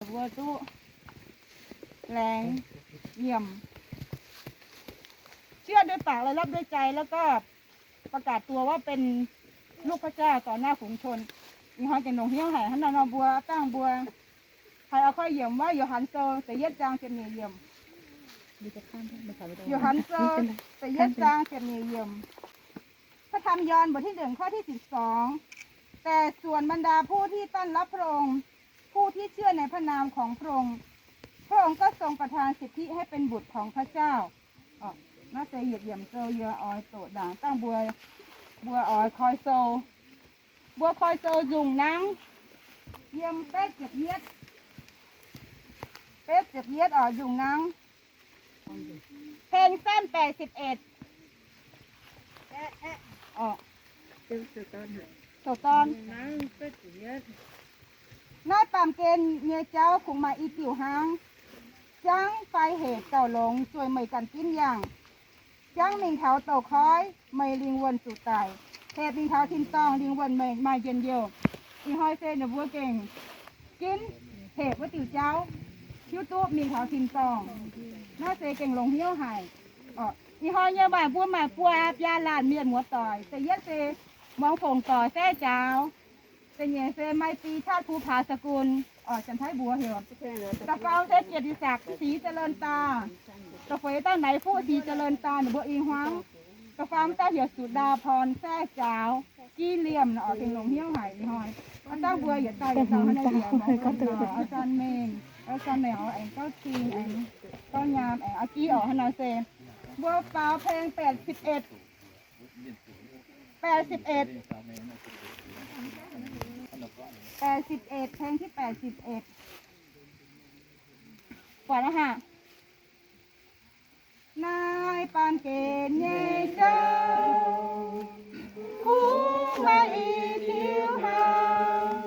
Mbuo duqv laengz nyiemc, เชื่อด้วยปาก และรับด้วยใจ แล้วก็ประกาศตัวว่าเป็นลูกพระเจ้า ต่อหน้าฝูงชน. Ih hnoi gengh longc hnyouv haic hnangv naaiv nor mbuo dangh mbuo haih oix koi yiemc wuov Yo^han Sou da'yietv zaang ziepc nyeic yiemc. Yo^han Sou da'yietv zaang ziepc nyeic yiemc. พระธรรมยอห์นบทที่หนึ่งข้อที่สิบสอง แต่ส่วนบรรดาผู้ที่ต้อนรับพระองค์ ผู้ที่เชื่อในพระนามของพระองค์ พระองค์ก็ทรงประทานสิทธิให้เป็นบุตรของพระเจ้า. Naaiv se yietc yiemc sou yie oix doqc ndaangc dangh mbuo, mbuo oix koi sou. Mbuo koi sou nzungh nangv, yiem betv ziepc yietv, betv ziepc yietv oix nzungh nangv. เพลงสั้น แปดสิบเอ็ด. Naaiv baamh gen nyei jauv kungx maaih i diuh hnangv. Jangv fai hepc gauh longx zueih meih ganh ginv yangh. Jangv mingh taux douz-koiv, meih lingh wuonh zuqc daic. Hepc mingh taux tin-dorngh, lingh wuonh meih maaih njien-youh. Ih hnoi se ninh mbuo gengh ginv hepc wuov diuh jauv, hiuv duqv mingh taux tin-dorngh. Naaiv se gengh longx hnyouv haic. Ih hnoi nyei maaih mbuo maaih buo biaa laanh mienh muoz-doic. Da'yietv se muangx fongc doic Saeqv Njaaux. Da'nyeic se ไมตรี Tatv Pu Paax Saqgun, Janx-Taiv mbuox heuc. Da'faam se Gietc Di Sakc Sic Ja'leun Daah. Da'feix dangh Naix Fuqv Sic Ja'leun Daah, ninh mbuo i hmuangv. Da'faam dangh heuc Suqc Ndaa Porn Saeqv Njaaux, Giv Liemh, oix gengh longx hnyouv haic ih hnoi. Dangh mbuo yietc dauh yietc dauh hnangv naaiv, Aa Zanh Mengh, Aa Zanh Mengh oix aengx gauv cing, aengx gauv nyaam, aengx aa Giv oc. Hnangv naaiv se mbuo faaux เพลง แปดสิบเอ็ด. แปดสิบเอ็ด แปดสิบเอ็ด เพลงที่ แปดสิบเอ็ด ก่อนแล้วค่ะ Naaiv baamh gen nyei jauv kungx maaih i diuh hnangv.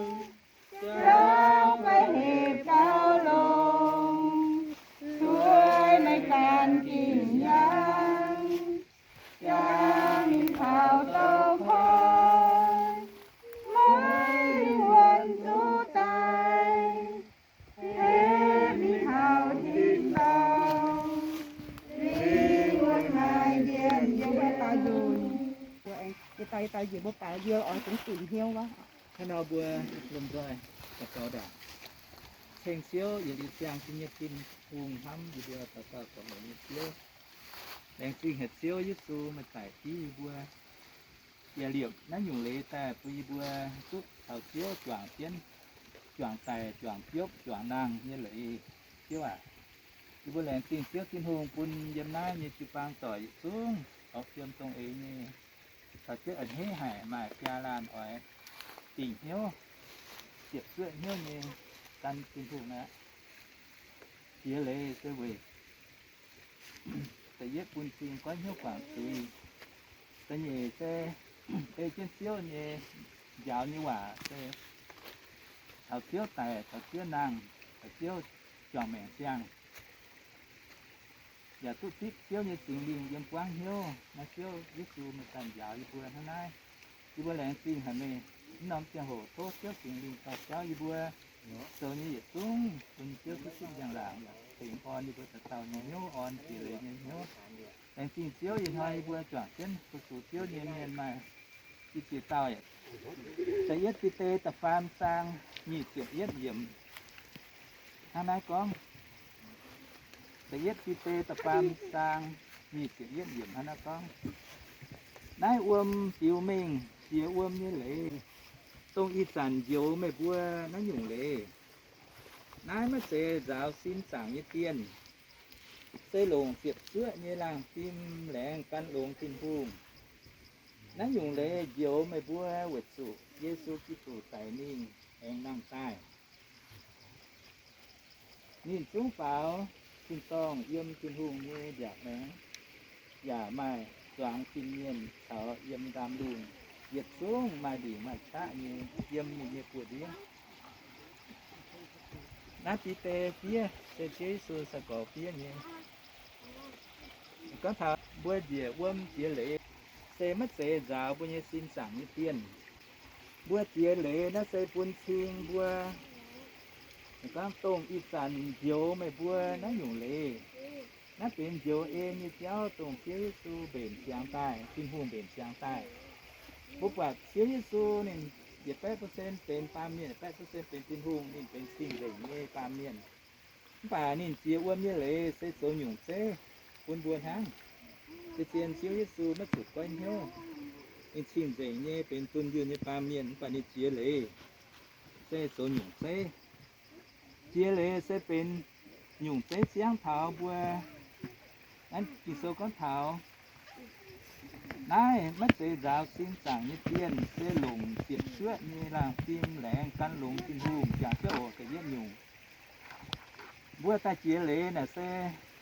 Jangv fai hepc gauh longx zueih meih ganh ginv yangh. Jangv mingh taux douz-koiv, meih lingh wuonh zuqc daic. Hepc mingh taux tin-dorngh, lingh wuonh maaih njien-youh. Yietc dauh yietc dauh njiec mbuo baaux, yie oix dungx dingc hnyouv wuov. Hnangv nor mbuo lomh nzoih daux gaux ndaangc. Ceng Ziouv, yietc liuz ziangh zingh nyei Tin-Hungh, hnamv yie mbuo daux gaux zoux meih nyei Ziouv. Laengz zingh haic Ziouv Yesu, meih daic div yie mbuo, yaac liepc naaiv nyungc leiz daaih bun yie mbuo duqv taux Ziouv juangc jienv, juangc daic, juangc biopv, juangc nangh nyei leiz. Ziouv aac, yie mbuo laengz zingh Ziouv Tin-Hungh bun yiem naaiv nyei jiu-baang doic yietc zungv, orv fiem dongh eix nyei, caux jienv a'hneiv haic maaih biaa laanh oix dingc hnyouv, ziepc zuoqv hnyouv nyei gan Tin-Hungh aqv. Jiex leiz se weic da'yietv bun cing goiv hnyouv guangc zuiz. Da'nyeic se ei jienv Ziouv nyei njaaux nyei waac se taux Ziouv daic, taux Ziouv nangh, taux Ziouv juangc maengc ziangh, yaac duqv zipv Ziouv nyei Singx Lingh yiem buangv hnyouv. Naaiv Ziouv Yesu meih ganh njaaux yie mbuo hnangv naaiv. Yie mbuo laengz zingh haic meih. Mv norm ziangh hoc tov Ziouv Singx Lingh daaih jauv yie mbuo zoux nyei yietc zungv bun Ziouv duqv zipv njang-laangc, yaac tengx orn yie mbuo dauh dauh nyei hnyouv, orn jiex leiz nyei hnyouv. Laengz zingh Ziouv, ih hnoi yie mbuo juangc jienv fu-sux Ziouv nyei mienh maaih i ziex dauh. Da'yietv Bide da'faam zaang nyic ziepc yietv yiemc hnangv naaiv gorngv. Da'yietv Bide da'faam zaang nyic ziepc yietv yiemc hnangv naaiv gorngv, naaiv wuom biux mengh jiex wuom nyei leiz, dongh ih zanc njoux meih mbuo naaiv nyungc leiz. Naaiv maiv zeiz nzaaux sin zaangc nyei dienh, se longc ziepc zuoqv nyei laangh fim laengz gan longx Tin-Hungh. Naaiv nyungc leiz njoux meih mbuo weic zuqc Yesu Giduc daic mingh aengx nangh daaih. Ninh zungv faaux tin-dorngh yiem Tin-Hungh nyei mbiaauc maengx, yaac maaih zuangx fin-mienh caux yiem ndaamv-lungh yietc zungv maaih lingc maaih qaqv nyei yiem ninh nyei buoz-ndiev. Naaiv Bide fiev se Ziouv Yesu sai-gorx fiev nyei. Gorngv taux mbuo njiec wuom jiex leiz, se maiv zeiz nzaaux mbuo nyei sin zaangc nyei dienh. Mbuo jiex leiz naaiv se bun cing mbuo Gorngv dongh ih zanc njoux meih mbuo naaiv nyungc leiz, naaiv benx njoux en nyei jauv, dongh Ziouv Yesu mbenc ziangx daaih, Tin-Hungh mbenc ziangx daaih. Mbuo buatc Ziouv Yesu ninh yietc baeqv percent benx baamh mienh, yietc baeqv percent benx Tin-Hungh, ninh benx cing-nzengc nyei baamh mienh. Mv baac ninh jiex wuom nyei leiz se zoux nyungc zeiv bun mbuo hnangv. Se zien Ziouv Yesu maiv zuqc goiv hnyouv. Ninh cing-nzengc nyei benx dunh yunh nyei baamh mienh, mv baac ninh jiex leiz se zoux nyungc zeiv. Jiex leiz se benx nyungc zeiv ziangv taux mbuo. Naaiv Ging-Sou gorngv taux naaiv maiv zeiz nzaaux sin zaangc nyei dienh, se longc ziepc zuoqv nyei laangh fim laengz gan longx Tin-Hungh. Jangx jienv oc, da'yietv nyungc. Mbuo daaih jiex leiz naaic se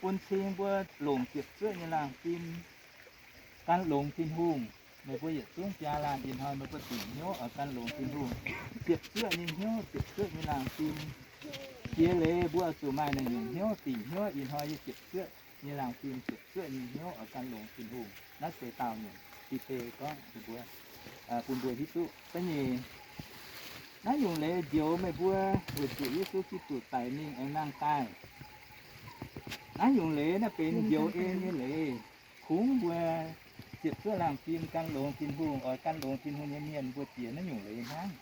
bun cing mbuo longc ziepc zuoqv nyei laangh fim gan longx Tin-Hungh. Meih mbuo yietc zungv biaa laanh ih hnoi meih mbuo dingc hnyouv oix gan longx Tin-Hungh. Ziepc zuoqv nyei hnyouv, ziepc zuoqv nyei laangh fim. Jiex leiz mbuo oix zuqc maaih naaiv nyungc hnyouv, dingc hnyouv ih hnoi yie ziepc zuoqv nyei laangh fim, ziepc zuoqv nyei hnyouv oix gan longx Tin-Hungh. Naaiv se daauh nyungc Bide gorngv mbuo, bun mbuo hiuv duqv. Da'nyeic, naaiv nyungc leiz njoux meih mbuo weic zuqc Yesu Giduc daic mingh aengx nangh daaih. Naaiv nyungc leiz naaiv benx njoux en nyei leiz. Kungx mbuo ziepc zuoqv laangh fim gan longx Tin-Hungh, oix gan longx Tin-Hungh nyei mienh mbuo jiex naaiv nyungc leiz hnangv.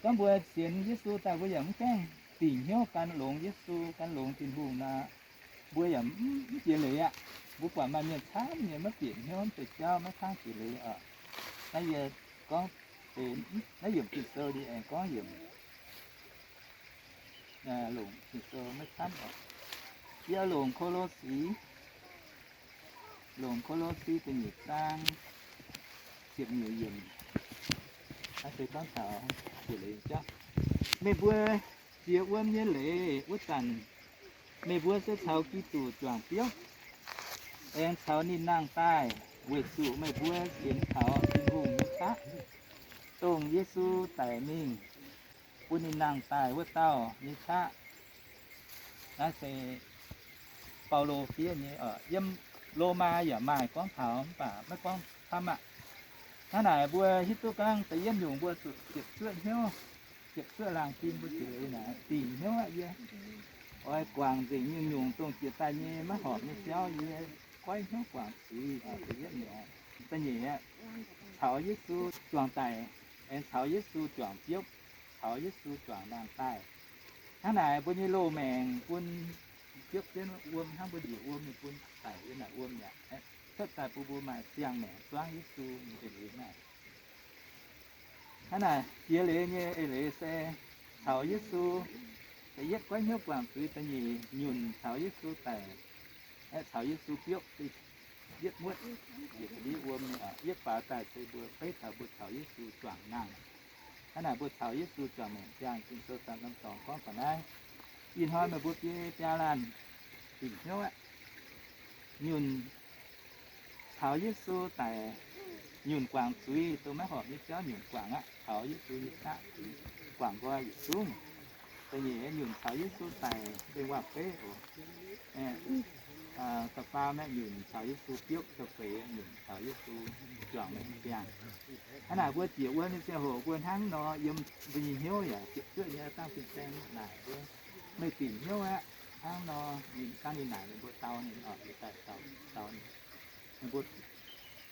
Gorngv mbuo sienx Yesu daaih mbuo yaac mv gaengh dingc hnyouv gan longx Yesu, gan longx Tin-Hungh nor, mbuo yaac mv jiex leiz aqv. Mbuo buatc maaih mienh camv nyei maiv bieqc hnyouv, mv deix jauv maiv kangv jiex leiz oc. Naaiv yie gorngv deix naaiv yiemc Ging-Sou nyei aengx gorngv yiemc, longc Ging-Sou maiv camv oc. Yie longc Ko^lo^si, longc Ko^lo^si da'nyeic zaang ziepc nyeic yiemc. Naaiv se gorngv taux jiex leiz jauv. Meih mbuo jiex wuom nyei leiz wuov zanc, meih mbuo se caux Giduc juangc biopv, aengx caux ninh nangh daaih, weic zuqc meih mbuo sienx taux Tin-Hungh nyei qaqv, dongh Yesu daic mingh bun ninh nangh daaih wuov dauh nyei qaqv. Naaiv se Baulo fiev nyei oc. Yiem Lomaa yaac maaih gorngv taux, mv baac maiv gorngv camv aqv. Hnangv naaic mbuo hiuv duqv gorngv da'yietv nyungc mbuo zuqc ziepc zuoqv hnyouv, ziepc zuoqv laangh fim mbuo jiex leiz naaic dingc hnyouv aqv. Yie oix guangc nzengc nyungc-nyungc dongh jiex daaih nyei maiv horpc nyei jauv, yie goiv hnyouv guangc zuiz. Da'yietv nyungc, da'nyeic aeqv, caux Yesu juangc daic, aengx caux Yesu juangc biopv, caux Yesu juangc nangh daaih. Hnangv naaic mbuo nyei loz-maengc bun biopv jienv wuom hnangv mbuo njiec wuom nyei bun daic yiem naaic wuom mi'aqv. Cuotv daaih bun mbuo maaih siang-maengc zuangv Yesu nyei eix leiz naaiv. Hnangv naaic jiex leiz nyei eix leiz se caux Yesu, da'yietv goiv hnyouv guangc zuiz, da'nyeic nyunc caux Yesu daic, aeqv, caux Yesu biopv, yietv muotv, yietc liv wuom, yietv faaux daaih se mbuo beiv taux mbuo caux Yesu juangc nangh. Hnangv naaic mbuo caux Yesu juangc maengc ziangh. Ging-Sou da'faam norm dorngx gorngv taux naaiv. Ih hnoi meih mbuo biaa laanh dingc hnyouv aqv. Nyunc caux Yesu daic, nyunc guangc zuiz, dongh maiv horpc nyei jauv nyunc guangc aqv, caux Yesu nyei qaqv guangc nqoi yietc zungv. Da'nyeic nyunc caux Yesu daic, mbenc waac-beiv oc. Da'faam nyunc caux Yesu biopv, da'feix nyunc caux Yesu juangc maengc ziangh. Hnangv naaic mbuo jiex wuom nyei ziangh hoc mbuo hnangv nor yiem mbuo nyei hnyouv yaac ziepc zuoqv nyei dangh fin-saeng naaic mbuo, meih dingc hnyouv aqv. Hnangv nor ninh, dangh ninh naaic mbuo dau ninh oc, daaih dau ninh, mbuo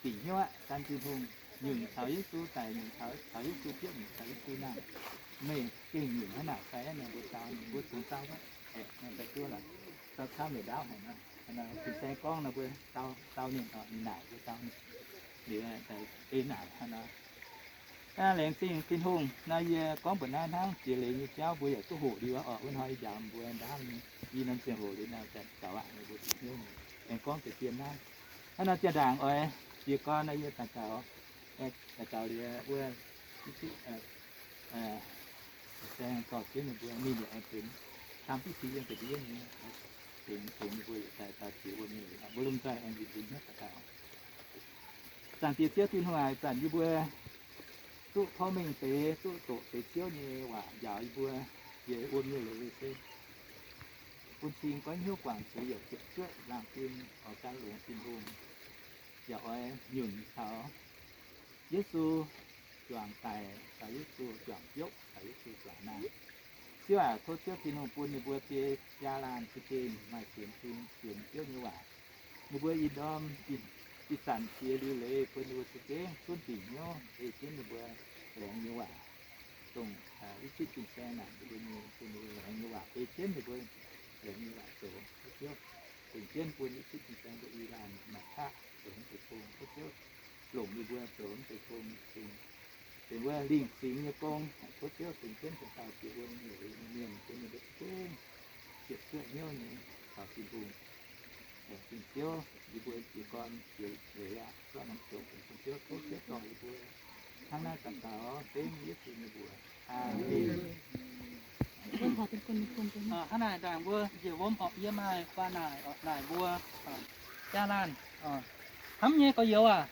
dingc hnyouv aqv. Gan Tin-Hungh, nyunc caux Yesu daic, nyunc caux, caux Yesu biopv, nyunc caux Yesu nangh. Meih gengh nyunc hnangv naaic fai? Ninh mbuo dau ninh, mbuo congx dau aqv. Aeqv, daaih duqv lorqc. Dau camv meih ndaauv haic nor. Fin-saeng gorngv nor mbuo dau, dau ninh oc, ninh naaic mbuo dau ninh. Liuz ei naaic hnangv nor. Laengz zingh Tin-Hungh nor, yie gorngv mbuox naaiv hnangv jiex leiz nyei jauv mbuo yaac duqv hoqc liuz oc. Wuov hnoi yie njaaux mbuo ndaauv nyei, yie norm ziangh hoc liuz naaiv daaih zaux aqv, mbuo dingc hnyouv nyei. Aengx gorngv deix dien naaiv. Hnangv nor ziangh ndaangc oix jiez gorn nor, yie daux gaux, daux gaux liuz wuov, saeng dorh jienv ninh mbuo, ninh yaac aengx benx camv diqv ti yiem ga'ndiev nyei, benx, benx ninh mbuo yietc daaih dauh jiex wuom nyei leiz. Mbuo lomh nzoih aengx nzipc nzipc hnyouv daux gaux. Zaangc Diex Ziouv Tin-Hungh aac, ih zanc yie mbuo duqv porv mengh deix, duqv doqc deix Ziouv nyei waac njaaux yie mbuo jiex wuom nyei leiz se bun cing goiv hnyouv guangc zuiz yaac ziepc zuoqv laangh fim oix gan longx Tin-Hungh, yaac oix nyunc caux Yesu juangc daic, caux Yesu juangc biopv, caux Yesu juangc nangh. Ziouv aac, tov Ziouv Tin-Hungh bun ninh mbuo biei jaa laanh za'gengh maaih sienx fim sienx Ziouv nyei waac. Ninh mbuo ih ndorm ih zanc jiex liuz leiz bun ninh mbuo za'gengh zunv dingc hnyouv ei jienv ninh mbuo laengz nyei waac. Dongh i citv fin-saeng naaic ninh mbuo nyei, bun ninh mbuo laengz nyei waac ei jienv ninh mbuo laengz nyei waac zoux. Tov Ziouv tengx jienv bun i citv fin-saeng mbuo i laanh maaih qaqv zoux deic-bung. Tov Ziouv longc ninh mbuo zoux deic-bung, dongh wuov lingh singx nyei gong. Tov Ziouv tengx jienv dongh dauh jiex wuom nyei leiz nyei mienh, bun ninh mbuo za'gengh ziepc zuoqv hnyouv nyei caux Tin-Hungh. Laengz zingh Ziouv, yie mbuo jiez gorn jiex leiz aqv, zorqv norm jomc bun Ziouv. Tov Ziouv dorh yie mbuo hnangv naaiv daux gaux dengv Yesu nyei mbuox. Aamen. Hnangv naaic ndaangc mbuo njiec wuom orqc, yie maaih guaax naaic orqc, naaic mbuo jaa laanh hnamv nyei gorx-youz aac,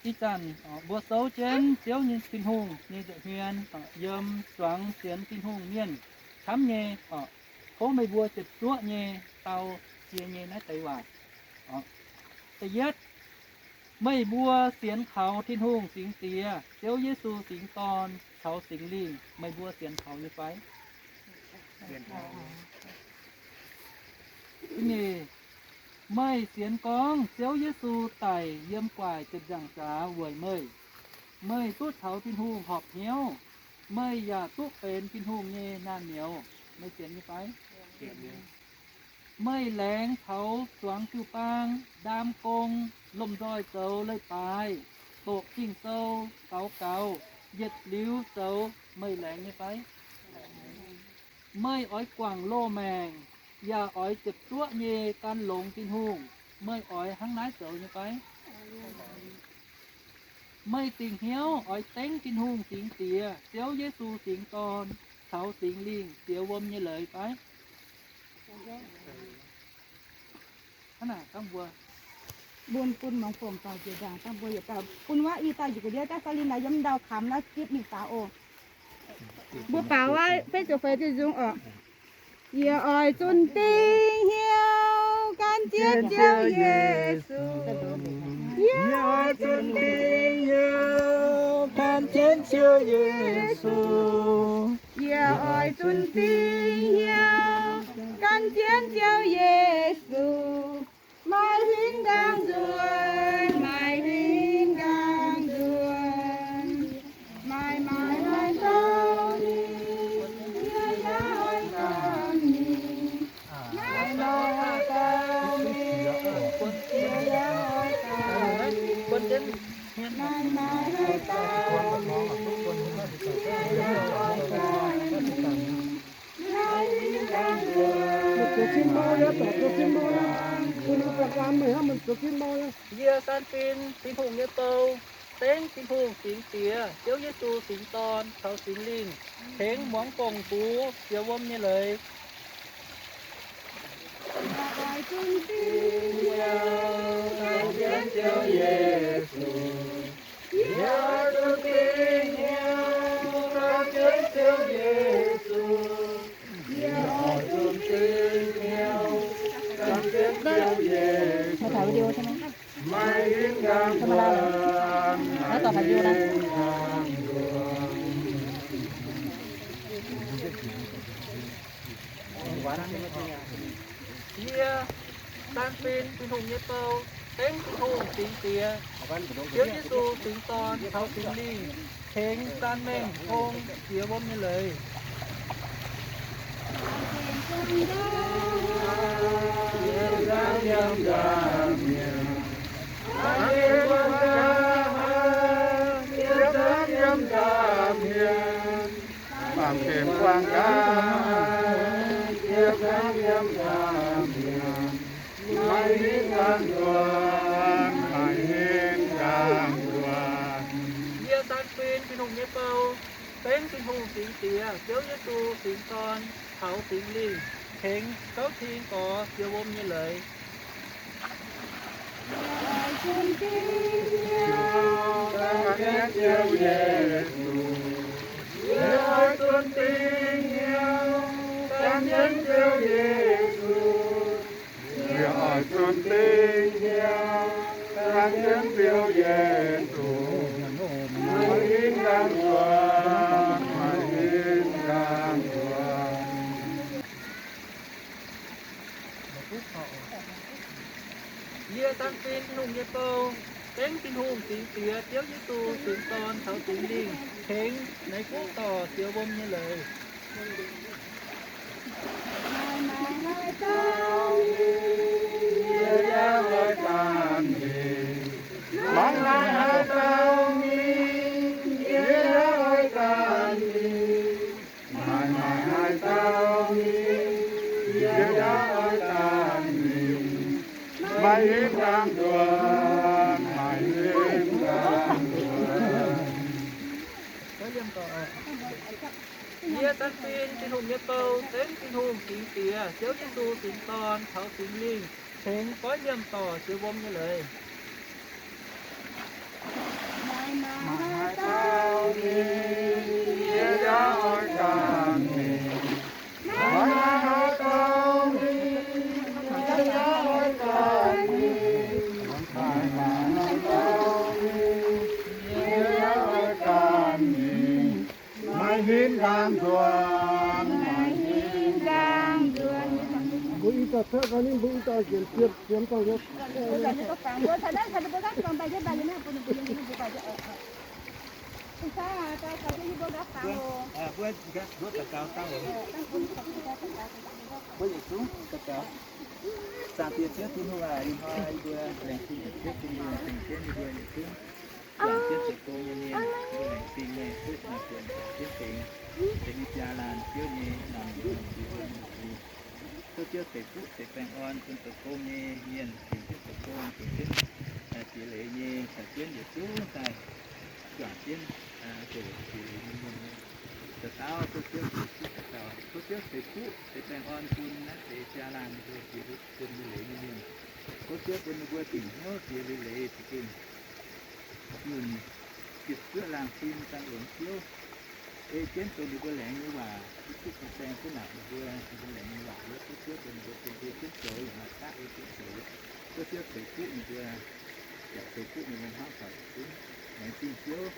ih zanc mbuo souv jienv Ziouv nyei, Tin-Hungh nyei nza'hmien yiem zuangx sienx Tin-Hungh mienh camv nyei orqc, tov meih mbuo ziepc zuoqv nyei dau jiex nyei naaiv deix waac. Da'yietv, meih mbuo sienx kaux Tin-Hungh Singx Diex, Ziouv Yesu Singx Dorn caux Singx Lingh, meih mbuo sienx kaux nyei fai? Nyeic, meih sienx gorngv Ziouv Yesu daic yiem guaic ziepc nzaangc zaax weic meih. Meih duqv taux Tin-Hungh horpc hnyouv. Meih yaac duqv benx Tin-Hungh nyei naamh nyouz. Meih sienx nyei fai? Meih laengz taux zuangx jiu-baang, ndaam gong, lomh nzoih zoux leiz-baaix, doqc Ging-Sou, gaux gaux, yietc liuz zoux, meih laengz nyei fai? Meih oix guangc loz-maengc, yaac oix ziepc zuoqv nyei gan longx Tin-Hungh. Meih oix hnangv naaiv zoux nyei fai? Meih dingc hnyouv oix dengv Tin-Hungh Singx Diex, Ziouv Yesu Singx Dorn, caux Singx Lingh ziex wuom nyei leiz fai? Hnangv naaic, mbuo bun, bun mangc fongc dauh jiex ndaangc, dangh mbuo yietc dauh bun wuov i dauh njiec ga'ndiev daaih, sau lin naaiv yiem ndau kamx naaiv gitv mingh faaux oc. Mbuo baaux wuov feiv ziepc feix diuh nzung oc. Yie oix zunh dingc hnyouv gan jienv Ziouv Yesu. Yie oix zunh dingc hnyouv gan jienv Ziouv Yesu. Yie oix zunh dingc hnyouv gan jienv Ziouv Yesu. Maaih huin ndaangc nzuonx, maaih huin ndaangc nzuonx. Maaih maaih haaix dauh mingh, yie yaac oix gan mingh. Maaih maaih haaix dauh mingh, yie yaac oix gan mingh. Maaih maaih haaix dauh mingh, yie yaac oix gan mingh. Mbuo zoux zinh mau yaac dorc zoux zinh mau yaac, bun mbuo ganh meih hnangv mbuo zoux zinh mau yaac. Yie Saan Fin, Tin-Hungh nyei bou, dengv Tin-Hungh Singx Diex, Ziouv Yesu Singx Dorn caux Singx Lingh tengx muangx fongc gux ziex wuom nyei leiz. Yie oix zunh dingc hnyouv gan jienv Ziouv Yesu. Yie oix zunh dingc hnyouv gan jienv Ziouv Yesu. Yie oix zunh dingc hnyouv gan jienv Ziouv Yesu. Maiv hiuv nqaang nzuonx, maiv hiuv nqaang nzuonx. Yie, Saan Fin, Tin-Hungh nyei bou, dengv Tin-Hungh Singx Diex, Ziouv Yesu Singx Dorn caux Singx Lingh tengx Saan Mengh Hong ziex wuom nyei leiz. Baamh gemh guangc gaax, yiem naaiv yiem nzaangc mienh, maiv hiuv nqaang nzuonx, maiv hiuv nqaang nzuonx. Yie, Saan Fin, Tin-Hungh nyei bou, dengv Tin-Hungh Singx Diex, Ziouv Yesu Singx Dorn caux Singx Lingh tengx Gauv Cing Gorx ziex wuom nyei leiz. Yie oix zunh dingc hnyouv gan jienv Ziouv Yesu. Yie oix zunh dingc hnyouv gan jienv Ziouv Yesu. Yie oix zunh dingc hnyouv gan jienv Ziouv Yesu. Maiv hiuv nqaang nzuonx, maiv hiuv nqaang nzuonx. Tin-Hungh, Singx Diex, Ziouv Yesu, Singx Dorn caux Singx Lingh, tengx naaiv gunv dorh ziex wuom nyei leiz. Yie daan fin Tin-Hungh nyei bou, zengv Tin-Hungh, Singx Diex, Ziouv Yesu, Singx Dorn caux Singx Lingh, tengx goiv liemh dorh ziex wuom nyei leiz. Maiv hinv ndaangc nzuonx, maiv hinv ndaangc nzuonx. Mbuo i dauh cuotv gau ninh, mbuo i dauh njiec ziepc ziepc dauh wuov. Mbuo yietc zungv daux gaux. Zaangc Diex Ziouv Tin-Hungh aac, ih hnoi yie mbuo laengz zingh Ziouv Tin-Hungh tengx jienv yie mbuo yietc zungv juangc jienv zoux gong nyei mienh, yie mbuo laengz zingh meih duqv maaih buonc juangc jienv dengx, dengx nyei biaa laanh Ziouv nyei norm njoux norm ziex wuom. Tov Ziouv ceix fuqv ceix baengh orn bun zoux gong nyei mienh, tengx jienv zoux gong, tengx jienv jiex leiz nyei, caux jienv yietc zungv daaih juangc jienv zoux jiex leiz nyei mienh. Daux gaux tov Ziouv ceix fuqv daux gaux, tov Ziouv ceix fuqv ceix baengh orn bun naaiv deix biaa laanh ninh mbuo jiex bun leiz nyei mienh. Tov Ziouv bun ninh mbuo dingc hnyouv jiex leiz za'gengh nyunc, bieqc zuoqv laangh sin daaih longx Ziouv. Ei jienv dongh ninh mbuo laengz nyei waac, duqv ceix baengh duqv naaic ninh mbuo, ninh mbuo laengz nyei waac wuov, tov Ziouv bun ninh mbuo bun ei jienv zoux yaac maaih qaqv ei jienv zoux. Tov Ziouv ceix fuqv ninh mbuo, yaac ceix fuqv ninh mbuo hnangv taux yietc zungv. Laengz zingh Ziouv,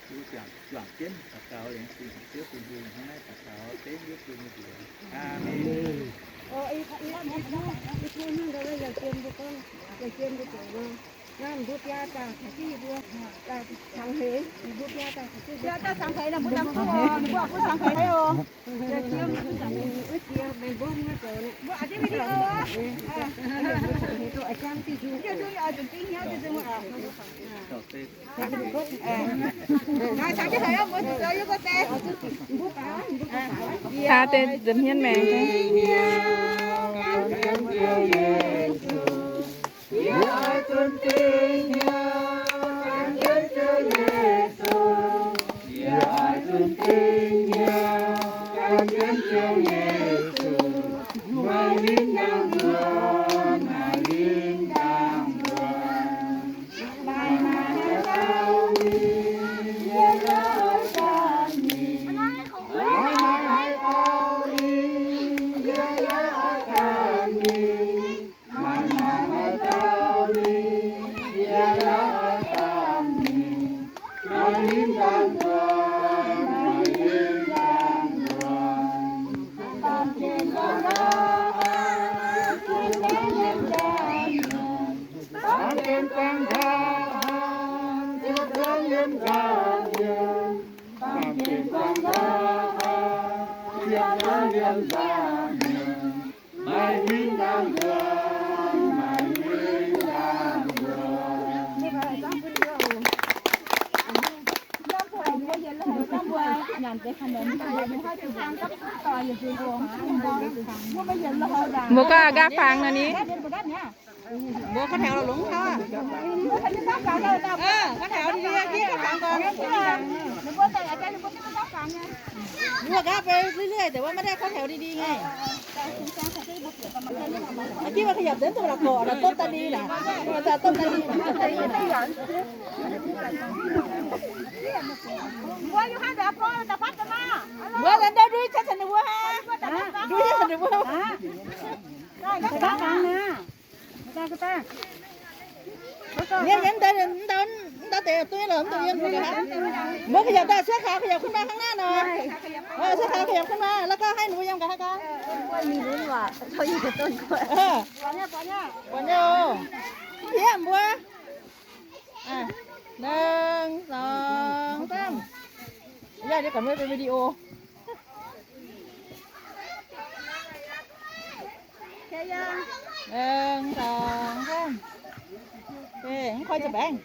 yie mbuo juangc jienv daux gaux laengz zingh Ziouv Tin-Hungh, hnangv naaiv daux gaux dengv Yesu nyei mbuox. Aamen. Naaiv mbuo biaa dauh caux jienv yie mbuo, caux heix, mbuo biaa dauh caux jienv, biaa dauh caux heix, mbuo caux heix oc. Taa deix nza'hmien maengx. Yie oix zunh dingh hnyouv gan jienv Ziouv Yesu. Yie oix zunh dingh hnyouv gan jienv Ziouv Yesu. Maiv hinv ndaangc nzuonx, maiv hinv ndaangc nzuonx. Maaih maaih haaix dauh mingh, yie yaac oix gan mingh. Maaih maaih haaix dauh mingh, yie yaac oix gan mingh. Maaih maaih haaix dauh mingh, yie yaac oix gan mingh. Maiv hinv ndaangc nzuonx, maiv hinv ndaangc nzuonx. Baamh gen baamh hlauv haic, ziepc zungv yiem nzangc mienh. Baamh gen baamh hlauv haic, ziepc zungv yiem nzangc mienh. Baamh gen baamh hlauv haic, ziepc zungv yiem nzangc mienh. Maiv hinv ndaangc nzuonx, maiv hinv ndaangc nzuonx. Mbuo gorngv a'nqaang fangx nor ni. Mbuo เข้าแถว longx taux aqv. เข้าแถว đi đi, เข้าแถว ก่อน. Mbuo gaav ไปเรื่อยๆ แต่ว่าไม่ได้เข้าแถวดีๆ ไง. เมื่อกี้มันขยับเดินตัวละก่อนนะ ต้นตานีน่ะ ต้นตานีน่ะ ต้นตานีน่ะ. Mbuo yiem haaix nor, mbuo da'faanh daaih maah. Mbuo daaih ndau ndui caux ninh mbuo aqv. Ndui caux ninh mbuo. Mienh yiem ndau, ndau deix duqv lorqc, mv duqv yiem. Mbuo ขยับ daaih, เสื้อขาว ขยับขึ้นมาข้างหน้าหน่อย. Ơ, เสื้อขาว ขยับขึ้นมา แล้วก็ให้หนูยำกับให้กัน. เออ buonc nyei oc. Yiem mbuo. หนึ่ง สอง สาม Yaac ninh ganh mbuo benx video. Hnyangx, สอง สาม. Mv koi ziepc baengh.